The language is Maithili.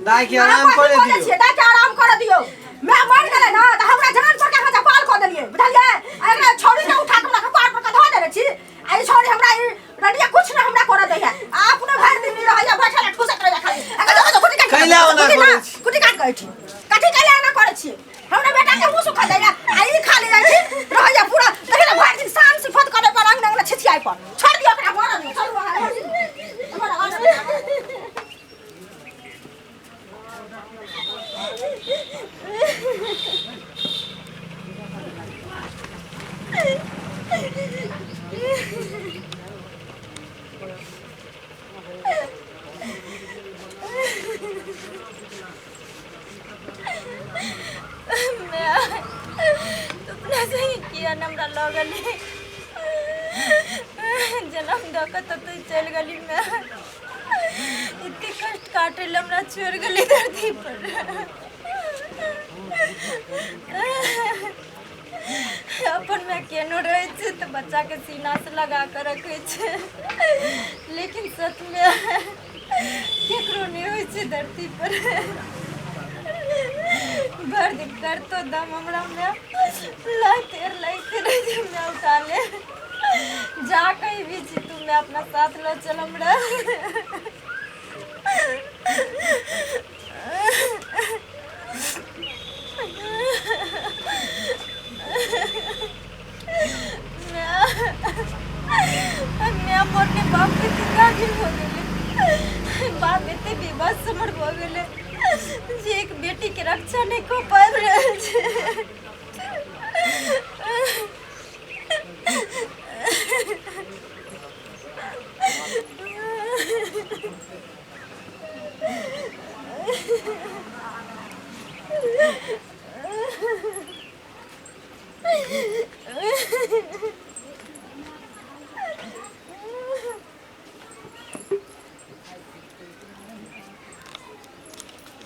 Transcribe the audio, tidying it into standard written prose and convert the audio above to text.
दाइ के आराम अहाँ करे कथी बोलै दियौ। छियै? दाइ के आराम करे दियौ। मैं मर गेलै ना तऽ हमरा जान पर के अहाँ जपाल कऽ देलियै, बुझलियै? आ एकरा छौड़ी के उठा के हमरा कपार पर के धऽ देने छी। आ ई छौड़ी हमरा ई रडिया कुछ ना हमरा करऽ दैया। आ अपने भरि दिन ई रहैया बैठल आ ठूसैत रहैया खाली। आ कथी कथी कुटी काटि कैला ओना कुटी ना, करै छी? कुटी काटि कऽ ऐठी। कथी कैला एना करै छी? हमरा बेटा के मुंह सुखा दैया आ ई खाली ऐठी रहैया पूरा देखी ना भरि दिन शान सिफत करे पर अंगना अंगना छिछियाइ पर। छोड़ि दियौ ओकरा मरऽ दियौ। चलू अहाँ हमर अपना संगे किया ने हमरा लऽ गेली जनम दऽ कऽ तऽ तू चलि गेली माय एते कष्ट काटै लए हमरा छोड़ि गेली धरती पर अपन माय केनो रहै छै तऽ बच्चाके सीनासँ लगा कऽ रखै छै लेकिन सचमे केकरो नहि होइ छै धरती पर भरि दिन करतो दम हमरा माय लाइते लाइते रहै छै माय उठा ले जा कहीं भी छी तू मैं अपना साथ ल चल हमरा मैं अपने बाप के कितना दिन हो गेलै बाप एते बेबस हमर भऽ गेलै जे एक बेटी के रक्षा नहि कऽ पाबि रहल छै।